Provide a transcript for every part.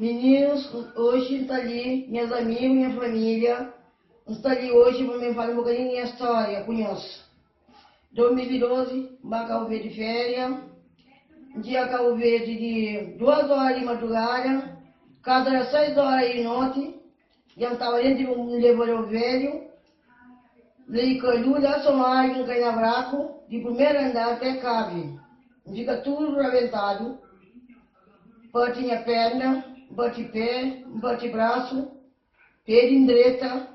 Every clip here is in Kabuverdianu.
Mininus, oji N sta li, nhas amigu, nha família, N sta li oji pa mi fala un bokadinhu di nha stória ku nhos. 2012, N ba Kabu Verdi féria, N txiga Kabu Verdi di duas óra di madrugada, kaza éra sais óra di noti, dja N staba déntu di un levador velhu, la di Kalu, la Somari, ki N kai na braku, di primeru andar te kavi, N fika tudu rabentadu. Bati nha perna, bati pé, bati brasu, pé di ndreta,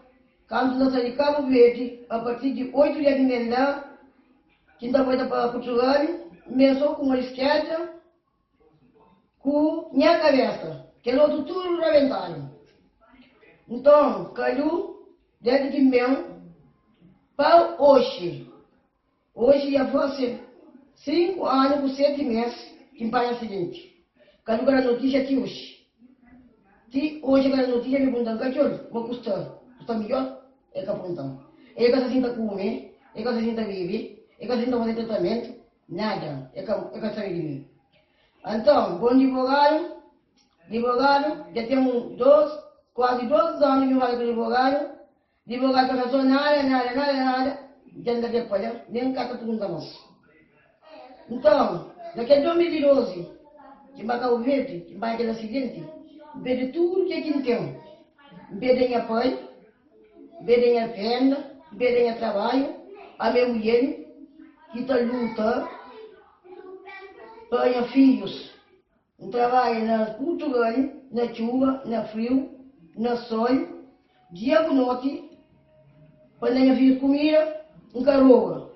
kantu nta sai di Kabu Verdi a partir di 8 dia ki N ben la, ki N ta volta pa Purtugal, N ben so ku uma di skerda ku nha kabesa, kel otu tudu rabentadu. Nton, kalu, desdi ki N ben pa oxi. Oji dja fase 5 anu ku 7 mes ki N panha asidenti. Ka nu ka da notisia ti oji. Ti oji ka da notisia mi punta-m, Katxol, ma ku sta? Ku sta midjor? El ka punta-m. El ka sa sinta kume, el ka sa sinta bebe, el ka sa sinta fase tratamentu, nada. El ka el ka sabe di mi. Anton, bon divogadu, divogadu, dja ten un, dos, kuazi dos anu ki N fala ku divogadu, Divogadu ka fla nada, nada, nada, nada, dja N da ke pa la, nen N ka ta pergunta mas. Nton, na kel 2012, ki N ba Kabu Verdi, ki N bai kel asidenti, N perde tudu ke ki N ten. N perde nha pai, N perde nha renda, N perde nha trabadju, ami é mulher ki ta luta pa nha fidjus. N trabadja na Purtugal, na txuba, na friu, na sol, dia ku noti, pa N da nha fidjus kumida. N ka roba,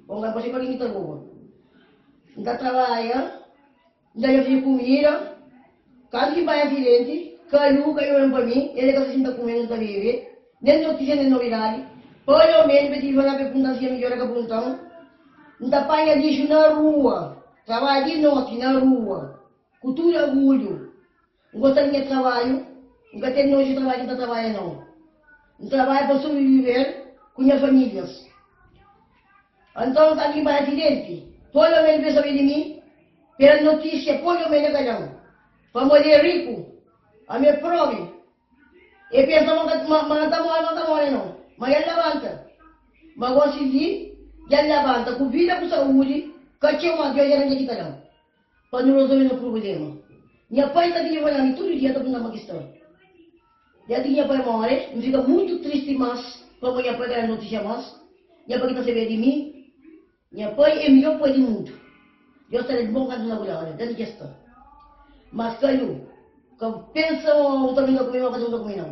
ô N ka parse ku algen ki ta roba. N ta trabadja, N da nha fidju kumida. Kantu ki N panha asidenti, kalu ka ben pa mi, el e ka sa si N ta kume, N ta bebe, nen notisia nen nobidadi. Pelo menu pa e tive la pa e punta-m si nha midjor e ka punta-m. N ta panha lixu na rua. Trabadja di noti na rua ku tudu orgulhu. N gosta di nha trabadju, N ka ten noju di trabadju ki N ta trabadja nau. N trabadja pa sobriviver ku nha familias. Anton, kantu ki N bai asidenti, polo menu pa e sabe di mi, pela notisia polo menu e ka da-m. Pamodi e riku, ami e probi. E pensa ma ma N ta more, ma N ka more nau. Ma el labanta. Ma gosi li, dja N labanta ku vida ku saúdi, ka txeu, ma Deus dja ranja ki ta da-m pa nu rezolve nos prubléma. Nha pai ta telefona mi tudu dia ta punta-m ma ki sta. Desdi ki nha pai more, N fika mutu tristi mas pamodi nha pai ka da notisia mas. Nha pai ki ta sabia di mi. Nha pai é midjor pai di mundu. Deus ta da-l bon kantu na glória. Desdi ki es sta. Mas kalu, ka bu pensa ma bu ta brinka ku mi, ma ka ta brinka ku mi nau.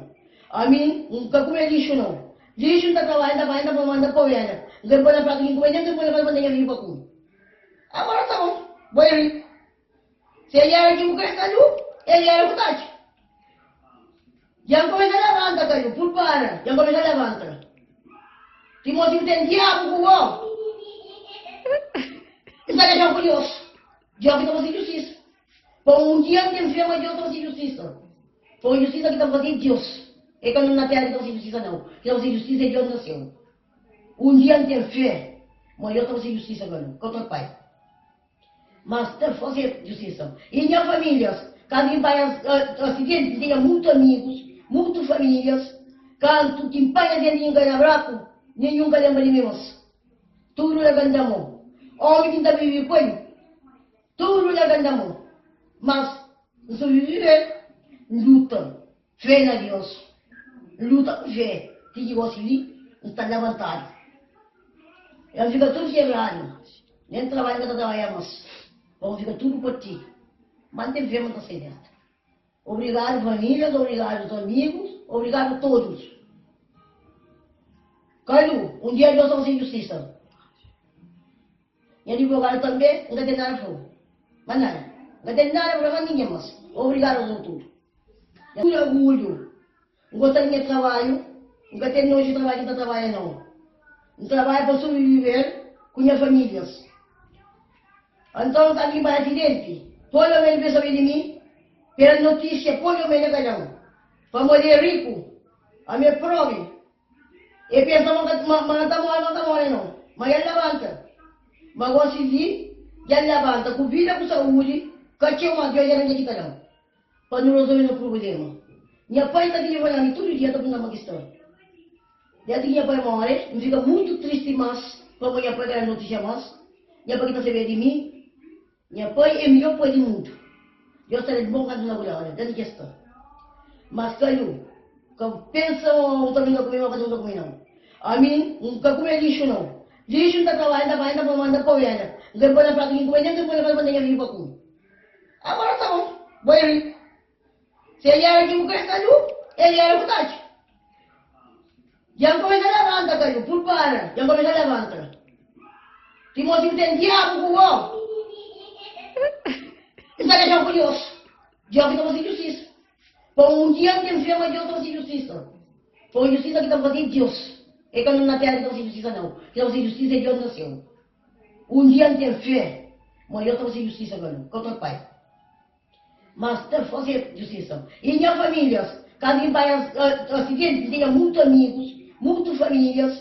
Ami, N ka kume lixu nau. Lixu N ta trabadja, N ta panha, N ta poi, N ta poi ela. N ka poi na pratu ki N kume, nen N ka poi na pratu pa N da nha fidju pa kume. Agora sta bon, bo é riku. Se el era ki bu kre kalu, el era bu ta atxa. Dja N kumesa labanta, kalu, purpara, dja N kumesa labanta. Timótiu, bu ten diabu ku bo. N ta dexa-u ku Deus. Deus ki ta fase justisa. Pa un dia N ten fé ma Deus ta fase justisa. Pa un justisa ki ta fase é Deus. É ka na téra ki ta fase justisa, nau. Ki ta fase justisa é Deus na séu. Un dia N ten fé ma Deus ta fase justisa, kalu, ka ta pai. Mas ta fase justisa. I nha familias, kantu ki N panha asidenti, N tinha mutu amigus, mutu familias, kantu ki N panha asidenti i N kai na braku, ninhun ka lenbra di mi mas. Tudu larga-m da mo. Omi ki N ta vivi ku el, tudu larga-m da mo. Mas N sobrevive, N luta, fe na Deus. N luta ku fe, ti ki gosi li N sta labantadu. El fika tudu kebradu. Nen trabadju N ka ta trabadja mas. Pon fika tudu partidu. Ma N ten fe ma N ta sai desta. Obrigadu familias, obrigadu amigus, obrigadu todos. Kalu, un dia Deus ta fasi justisa. Nha advogadu tanbe, N ka ten nada fla-u. Ma nada. N ka ten nada fla ma ningen mas. Obrigadu aos tudu. Nha orgulhu. N gosta di nha trabadju, N ka ten noju di trabadju ki N ta trabadja nau. N trabadja pa sobriviver ku nha familias. Anton, kantu ki N bai asidenti, polo menu pa e sabe di mi, pela notisia polo menu e ka da-m. Pamodi e riku, ami e probi. E pensa ma ma N ta more, ma N ka more nau. Ma el labanta. Ma gosi li, dja N labanta ku vida ku saúdi, ka txeu, ma Deus dja ranja ki ta da-m. Pa nu rezolve no prublema. Nha pai ta telefona mi tudu dia ta punta ma ki sta. Desdi ki nha pai more, N fika mutu tristi mas pamo nha pai ka da notisia mas. Nha pai ki ta sabia di mi. Nha pai é midjor pai di mundu. Deus ta da-l bon kantu na glória, desdi ki es sta. Mas Kalu, ka bu pensa ma bu ta brinka ku mi, ma ka ta brinka ku mi nau. Ami, N ka kume lixu nau. Lixu N ta trabadja, N ta panha, N ta poi, N ta poi ela. N ka poi na pratu ki N kume, nen N ka poi na pratu pa N da nha fidju pa kume. Agora ta bon, bo é riku. Se el era ki bu kre Kalu, el era bu taxi. Dja N kumesa labanta, Kalu, purpara, dja N kumesa labanta. Timótiu, bu ten diabu ku bo. N ta dexa-u ku Deus. Deus ki ta fase justisa. Pa un dia N ten fé ma Deus ta fase justisa. Pa un justisa ki ta fase é Deus. É ka na téra ki ta fase justisa, nau. Ki ta fase justisa é Deus na séu. Un dia N ten fé ma Deus ta fase justisa, Kalu, ka ta pai. Mas ta fase justisa. I nha familias, kantu ki N panha asidenti, N tinha mutu amigus, mutu familias,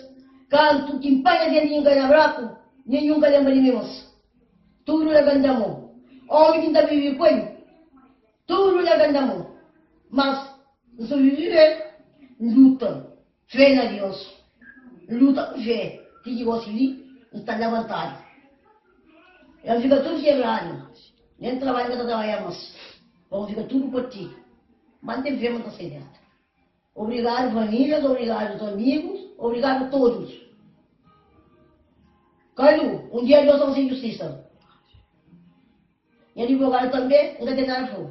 kantu ki N panha asidenti i N kai na braku, ninhun ka lenbra di mi mas. Tudu larga-m da mon. Omi ki N ta vivi ku el, tudu larga-m da mon. Mas N sobrevive, N luta, fé na Deus. N luta ku fé, ti ki gosi li N sta labantadu. El fika tudu kebradu, nen trabadju N ka ta trabadja mas, pa N fika tudu partidu. Má N ten fé ma N ta sai desta. Obrigadu famílias, obrigadu amigus, obrigadu todos. Kalu, un dia Deus ta fase justisa. Nha advogadu tanbe, N ka ten nada fla-u.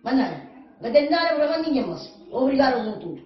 Mas nada. N ka ten nada fla mas ningen mas. Obrigadu aos tudu.